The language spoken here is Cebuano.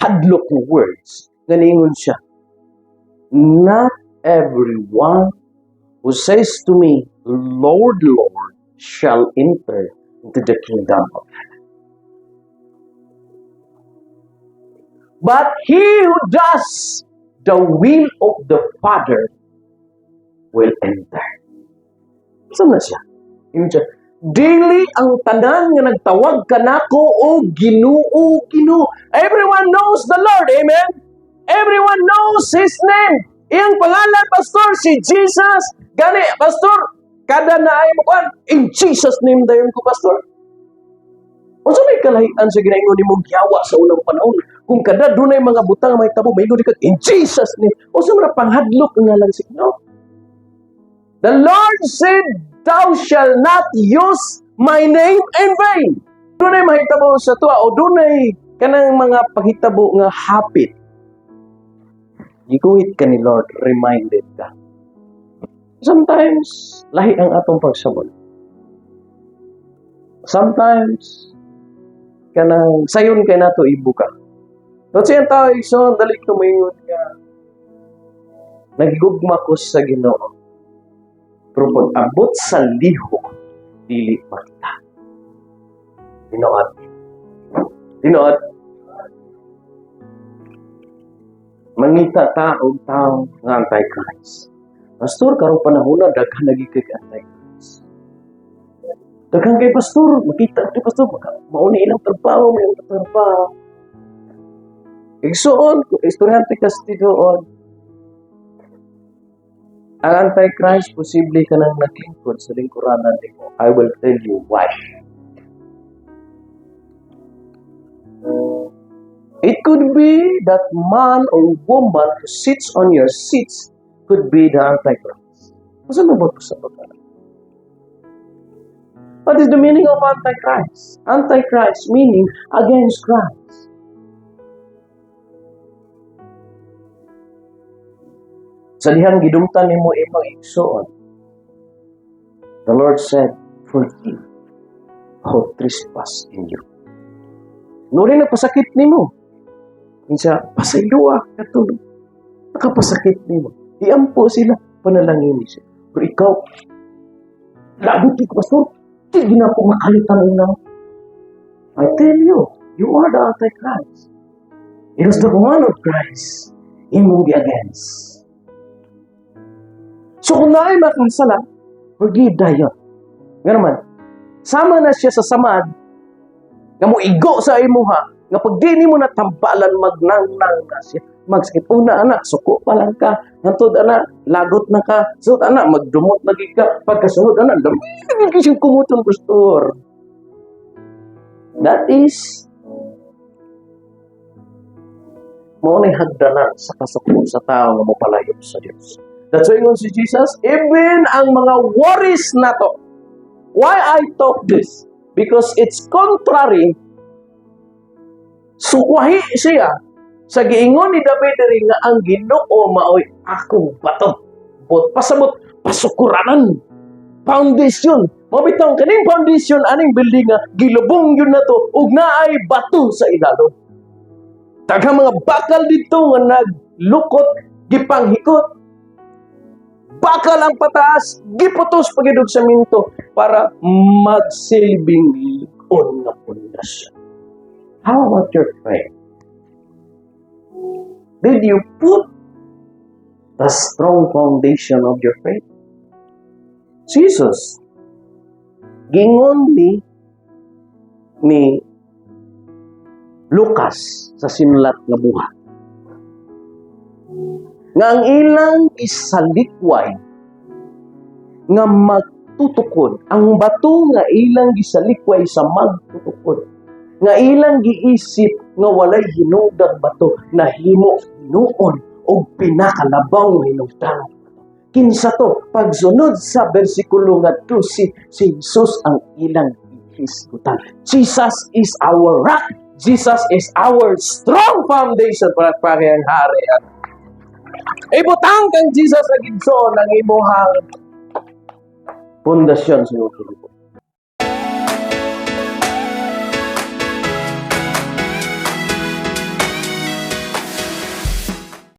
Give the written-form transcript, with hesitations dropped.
hadlok ng words. Nga niingon siya, "Not everyone who says to me, 'Lord, Lord,' shall enter into the kingdom of heaven. But he who does the will of the Father will enter." Saan na siya? Ingon siya, "Dili ang tanan nga nagtawag kanako o Ginoo, Ginoo." Everyone knows the Lord, amen? Everyone knows His name. Iyang pangalan, pastor, si Jesus. Gani, pastor, kada naay mo kuan, "In Jesus' name dayon ko, pastor." Unsa may kalahian sa ginaingon nimo giyawa sa unang panahon? Kung kada dunay mga butang may tabo, maingon ka "In Jesus' name." Unsa man ang panghadlok nga ngalan sa Ginoo? The Lord said, "Thou shalt not use my name in vain." Dunay mahitabo sa tuwa o dunay kanang mga paghitabo nga hapit. Giguhit ka ni Lord, reminded ka. Sometimes, lahi ang atong pagsabot. Sometimes, kanang sayon kay nato ibuka. But siya tao, igsoon, dali tumingon nga, "Nagigugma ko sa Ginoo. Pero pag abot sa lihok, dili makita." Tinuod. Tinuod. Mangita ta og tao nga anti-Christ. Pastor, karong panahon na daghan lagi kay anti-Christ. Daghan kay, pastor, makita di pastor, mao ni ilang trabaho, may ilang trabaho. Igsuon, kung estudyante ka sa tinuod, ang Antichrist, posible ka nang naglingkod sa lingkuranan nimo. I will tell you why. It could be that man or woman who sits on your seats could be the Antichrist. Masa mo ba sa pagkala? What is the meaning of Antichrist? Antichrist meaning against Christ. Sa dihang gidumtan nimo imong igsoon, the Lord said, "Forgive who trespass in you." Nuri nagpasakit nimo. Kinsa pasayloa katulog. Nakapasakit nimo. Iampo sila, panalangin siya. Pero ikaw, lagot ko, pastor, di na po makalitan na. I tell you, you are the Antichrist. It was the one of Christ. Imong be against. So kung naay makasala, forgive dayon. Nga naman, sama na siya sa samad, nga mo igo sa imuha, nga pag di nimo natambalan, magnangnang na siya. Magsakit. Una, anak, suko pa lang ka. Hantod, anak, lagot na ka. Sunod, anak, magdumot na gid ka. Pagkasunod, anak, dami na gid siyang kumuton, pastor. That is, mao ni hagdanan sa kasuko sa tao nga mopalayo sa Dios. That's why ingon si Jesus, even ang mga worries nato. Why I talk this? Because it's contrary. Sukwahi siya sa giingon ni David diri nga ang Ginoo maoy akong bato. Bot pasabot pasukuranan. Foundation. Mao bitaw kaning foundation aning building nga gilubong yun nato ug naay bato sa ilalom. Daghang mga bakal dito nga naglukot, gipanghikot. Bakal ang pataas, giputos pagid og semento para magsilbing lig-on nga pundasyon. How about your faith? Did you put the strong foundation of your faith? Jesus, gingon ni Lucas sa sinulat nga buhat nga ang ilang isalikway nga magtutukod, ang bato nga ilang gisalikway sa magtutukod, nga ilang giisip nga walay hinungdang bato, nahimo hinuon og pinakalabaw hinungdan. Kinsa to? Pagsunod sa bersikulo nga 12, si Jesus ang ilang gihisgutan. Jesus is our rock. Jesus is our strong foundation para ang hari. Ibutang kang Jesus sa gidsoon ang imuhang pundasyon sa iyong kinabuhi.